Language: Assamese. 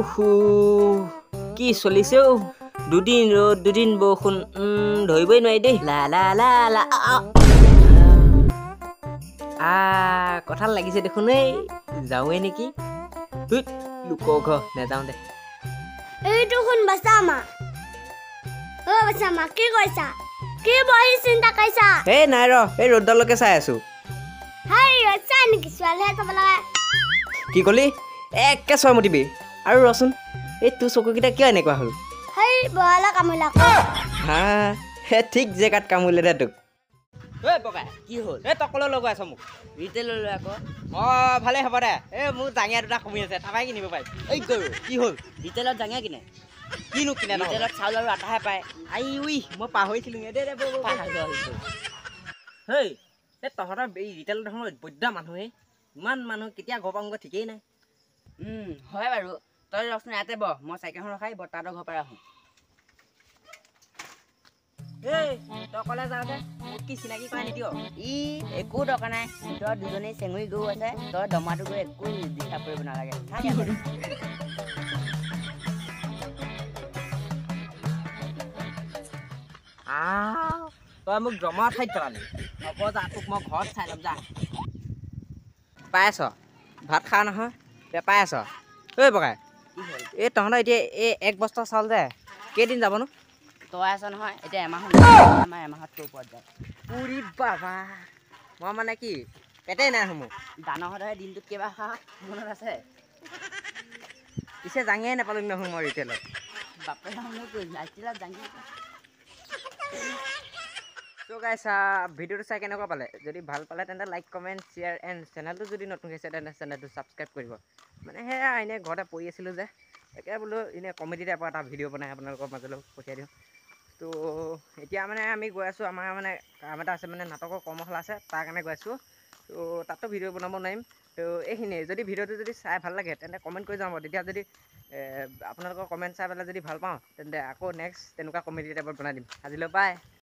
উহু কি চলিছে অ, দুদিন ৰ'দ দুদিন বৰষুণ, ধৰিবই নোৱাৰি দেই। লা লা লা লা আ কঁঠাল লাগিছে দেখোন, এই যাওঁৱেই নেকি। ধুইত, লোকৰ ঘৰ নাযাওঁ দে। এইটো শুন বাচা মা, অ বাচা মা, কি কৰিছা? কি বহি চিন্তা কৰিছা? এই নাই ৰ, এই ৰ'দডালকে চাই আছো। হাই, ৰ'দ চাই নেকি? ছোৱালীহে চাব লাগে। কি ক'লি? একে ছয় মুতিবি আৰু। ৰচোন, এই তোৰ চকুকেইটা কিয় এনেকুৱা হ'ল? হেই, বহালা কামুৰিলা। হা, হে ঠিক জেগাত কামুৰিলে দে তোক। ঐ বগাই, কি হ'ল? এই তই ক'লৈ লগাই আছ মোক? ৰিটেইললৈ আকৌ। অঁ ভালেই হ'ব দে, এই মোৰ জাঙিয়া দুটা কমি আছে, তাৰপৰাই কিনিব পাৰিম। এই গৰু, কি হ'ল? ৰিটেইলত জাঙিয়া কিনে? কিনো কিনে? ৰিটেইলত চাউল আৰু আটাহে পায়। আই উই, মই পাহৰিছিলোঁ দে দে। হেই, এই তহঁতৰ এই ৰিটেইলত দেখোন বৈদ্য মানুহে, ইমান মানুহ, কেতিয়া ঘৰ পামগৈ ঠিকেই নাই। হয় বাৰু, তই ৰচোন ইয়াতে বহ, মই চাইকেলখন ৰখাই বৰ্তাহঁতৰ ঘৰৰ পৰা আহোঁ। এই তই কলে যাওঁতে মোক কি চিনাকি কৰাই নিদিয়? ই একো দৰকাৰ নাই, ভিতৰত দুজনী চেঙুৰি গৰু আছে, তই দমাটো গৈ একো ডিষ্টাৰ্ব কৰিব নালাগে। থাক ইয়াতে। আহ, তই মোক জমা ঠাইত পেলালি। হ'ব যা, তোক মই ঘৰত চাই ল'ম যা। পাই আছ ভাত খা নহয় দে, পাই আছ। ঐ বগাই, কি হ'ল? এই তহঁতৰ এতিয়া এই এক বস্তা চাউল যে কেইদিন যাবনো? তই আছ নহয় এতিয়া, এমাহ আমাৰ এমাহতকৈ ওপৰত যায়। উৰি বাবা, মই মানে কি পেটেই নাই মোৰ। দানহঁতহে দিনটোত কেইবাৰ খা মনত আছে? পিছে জাঙিয়াই নাপালোঁ নহয় মই ৰিটেইলত। বাপৰে, মোৰ ৰিটেইলত জাঙিয়া। চ' গাইছ, ভিডিঅ'টো চাই কেনেকুৱা পালে? যদি ভাল পালে তেন্তে লাইক, কমেণ্ট, শ্বেয়াৰ এণ্ড চেনেলটো যদি নতুন হৈছে তেন্তে চেনেলটো ছাবস্ক্ৰাইব কৰিব। মানে সেয়া এনেই ঘৰতে পৰি আছিলোঁ যে, তাকে বোলো এনেই কমেডি টাইপৰ এটা ভিডিঅ' বনাই আপোনালোকৰ মাজলৈ পঠিয়াই দিওঁ। ত' এতিয়া মানে আমি গৈ আছোঁ, আমাৰ মানে কাম এটা আছে, মানে নাটকৰ কৰ্মশালা আছে, তাৰ কাৰণে গৈ আছোঁ। ত' তাতো ভিডিঅ' বনাব নোৱাৰিম। ত' এইখিনিয়ে, যদি ভিডিঅ'টো যদি চাই ভাল লাগে তেন্তে কমেণ্ট কৰি জনাব। তেতিয়া যদি আপোনালোকৰ কমেণ্ট চাই পেলাই যদি ভাল পাওঁ তেন্তে আকৌ নেক্সট তেনেকুৱা কমেডি টাইপত বনাই দিম। আজিলৈ বাই।